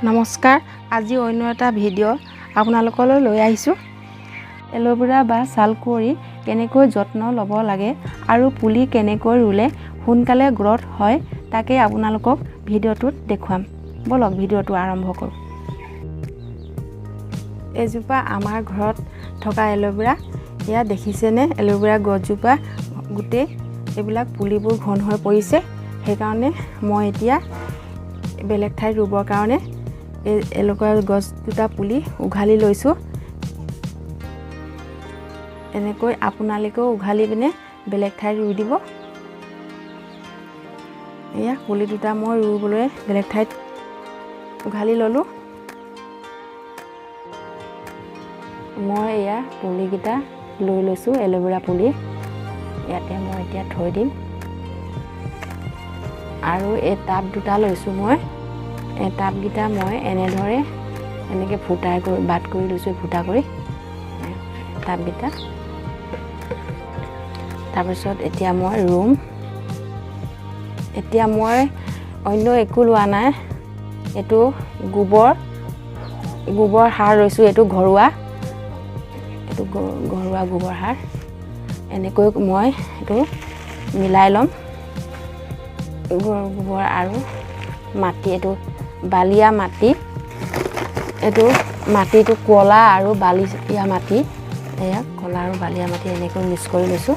নমস্কাৰ, আজি অন্য এটা ভিডিঅ' আপোনালোকলৈ লৈ আহিছোঁ। এল'ভেৰা বা ছালকুঁৱৰী কেনেকৈ যত্ন ল'ব লাগে আৰু পুলি কেনেকৈ ৰুলে সোনকালে গ্ৰ'থ হয়, তাকে আপোনালোকক ভিডিঅ'টোত দেখুৱাম। ব'লক, ভিডিঅ'টো আৰম্ভ কৰোঁ। এজোপা আমাৰ ঘৰত থকা এল'ভেৰা, এয়া দেখিছেনে? এল'ভেৰা গছজোপা গোটেই এইবিলাক পুলিবোৰ ঘন হৈ পৰিছে। সেইকাৰণে মই এতিয়া বেলেগ ঠাইত ৰুবৰ কাৰণে এই এল'ভেৰা গছ দুটা পুলি উঘালি লৈছোঁ। এনেকৈ আপোনালোকেও উঘালি পিনে বেলেগ ঠাইত ৰুই দিব। এয়া পুলি দুটা মই ৰুবলৈ বেলেগ ঠাইত উঘালি ল'লোঁ। মই এয়া পুলিকেইটা লৈ লৈছোঁ, এল'ভেৰা পুলি ইয়াতে মই এতিয়া থৈ দিম। আৰু এই টাব দুটা লৈছোঁ মই। এই টাবকেইটা মই এনেদৰে এনেকৈ ফুটাই কৰি বাট কৰি লৈছোঁ, ফুটা কৰি টাবকেইটা। তাৰপিছত এতিয়া মই ৰুম। এতিয়া মই অন্য একো লোৱা নাই, এইটো গোবৰ সাৰ লৈছোঁ। এইটো ঘৰুৱা, এইটো ঘৰুৱা গোবৰ সাৰ। এনেকৈ মই এইটো মিলাই ল'ম, গোবৰ আৰু মাটি। এইটো বালিয়া মাটি, এইটো মাটিটো ক'লা আৰু বালিয়া মাটি। এয়া ক'লা আৰু বালিয়া মাটি এনেকৈ মিক্স কৰি লৈছোঁ,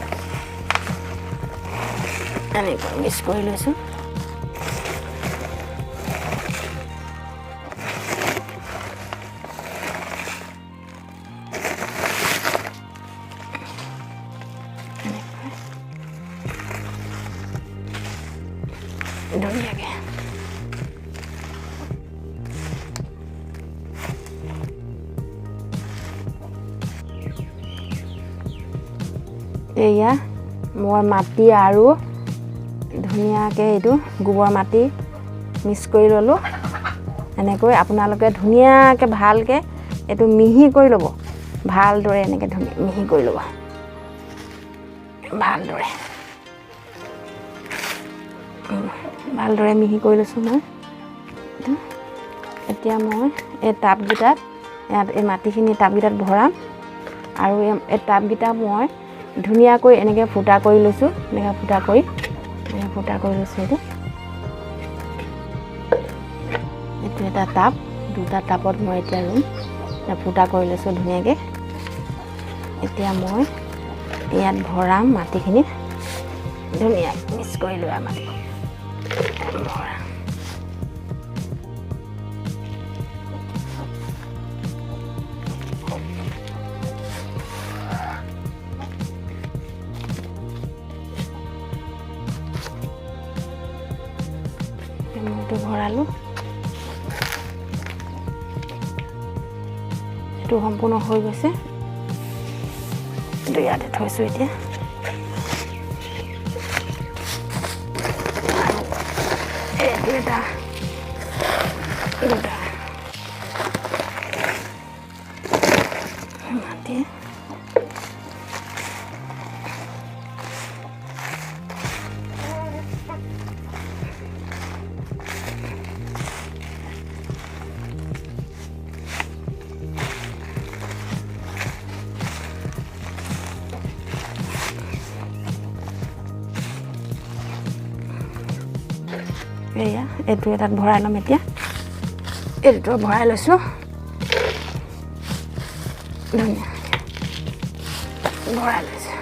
এনেকৈ মিক্স কৰি লৈছোঁ। ধুনীয়াকৈ এয়া মই মাটি আৰু ধুনীয়াকৈ এইটো গোবৰ মাটি মিক্স কৰি ল'লোঁ। এনেকৈ আপোনালোকে ধুনীয়াকৈ ভালকৈ এইটো মিহি কৰি ল'ব, ভালদৰে এনেকৈ ধুনীয়া মিহি কৰি ল'ব, ভালদৰে ভালদৰে মিহি কৰি লৈছোঁ মই। এতিয়া মই এই টাবকেইটাত ইয়াত এই মাটিখিনি টাবকেইটাত ভৰাম। আৰু এই টাবকেইটা মই ধুনীয়াকৈ এনেকৈ ফুটা কৰি লৈছোঁ, এনেকৈ ফুটা কৰি এনেকৈ ফুটা কৰি লৈছোঁ। এইটো এটা টাব, দুটা টাবত মই এতিয়া ৰুম। ফুটা কৰি লৈছোঁ ধুনীয়াকৈ। এতিয়া মই ইয়াত ভৰাম মাটিখিনি, ধুনীয়া মিক্স কৰি লোৱা মাটি ভৰাম। মই এইটো ভৰালোঁ, এইটো সম্পূৰ্ণ হৈ গৈছে। এইটো ইয়াতে থৈছোঁ এতিয়া। এইটো এটা, দুটা মাটি। এয়া এইটো এটাত ভৰাই ল'ম এতিয়া। এইটো ভৰাই লৈছোঁ, ধুনীয়া ভৰাই লৈছোঁ।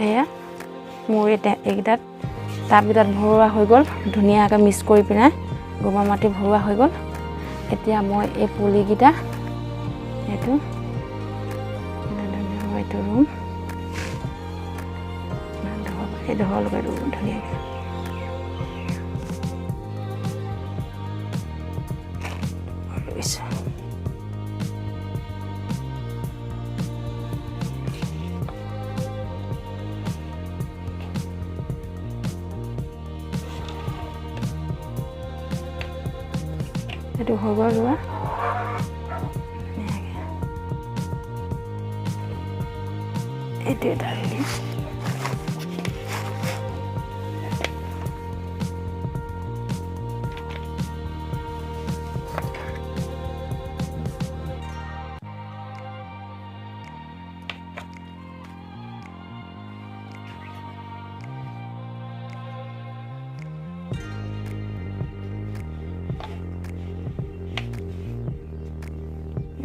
এয়া মোৰ এতিয়া এইকেইটাত টাবকেইটাত ভৰোৱা হৈ গ'ল, ধুনীয়াকৈ মিক্স কৰি পিনে গোবৰ মাটি ভৰোৱা হৈ গ'ল। এতিয়া মই এই পুলিকেইটা এইটো মই এইটো ৰুম, এই দহলৈকে ৰুম ধুনীয়াকৈ। ৰুইছোঁ। এইটো হৈ গ'ল ৰোৱা। এইটো এটা ৰুই দিম।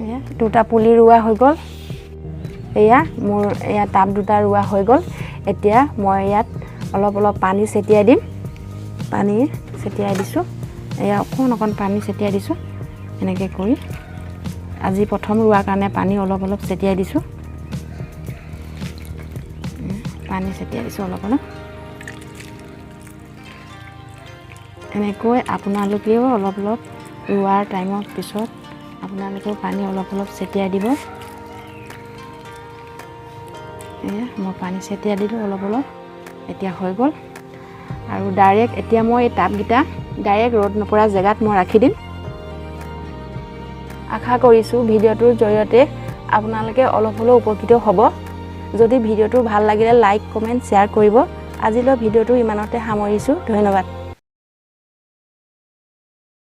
এয়া দুটা পুলি ৰোৱা হৈ গ'ল। এয়া মোৰ এয়া টাব দুটা ৰোৱা হৈ গ'ল। এতিয়া মই ইয়াত অলপ অলপ পানী ছটিয়াই দিম। পানী ছটিয়াই দিছোঁ, এয়া অকণ অকণ পানী ছটিয়াই দিছোঁ এনেকৈ কৰি। আজি প্ৰথম ৰোৱাৰ কাৰণে পানী অলপ অলপ ছটিয়াই দিছোঁ, পানী ছটিয়াই দিছোঁ অলপ অলপ এনেকৈ। আপোনালোকেও অলপ অলপ ৰোৱাৰ টাইমৰ পিছত আপোনালোকেও পানী অলপ অলপ ছটিয়াই দিব। এয়া মই পানী ছটিয়াই দিলোঁ অলপ অলপ, এতিয়া হৈ গ'ল। আৰু ডাইৰেক্ট এতিয়া মই এই টাবকেইটা ডাইৰেক্ট ৰ'দ নপৰা জেগাত মই ৰাখি দিম। আশা কৰিছোঁ ভিডিঅ'টোৰ জৰিয়তে আপোনালোকে অলপ হ'লেও উপকৃত হ'ব। যদি ভিডিঅ'টো ভাল লাগিলে লাইক, কমেণ্ট, শ্বেয়াৰ কৰিব। আজিলৈ ভিডিঅ'টো ইমানতে সামৰিছোঁ। ধন্যবাদ।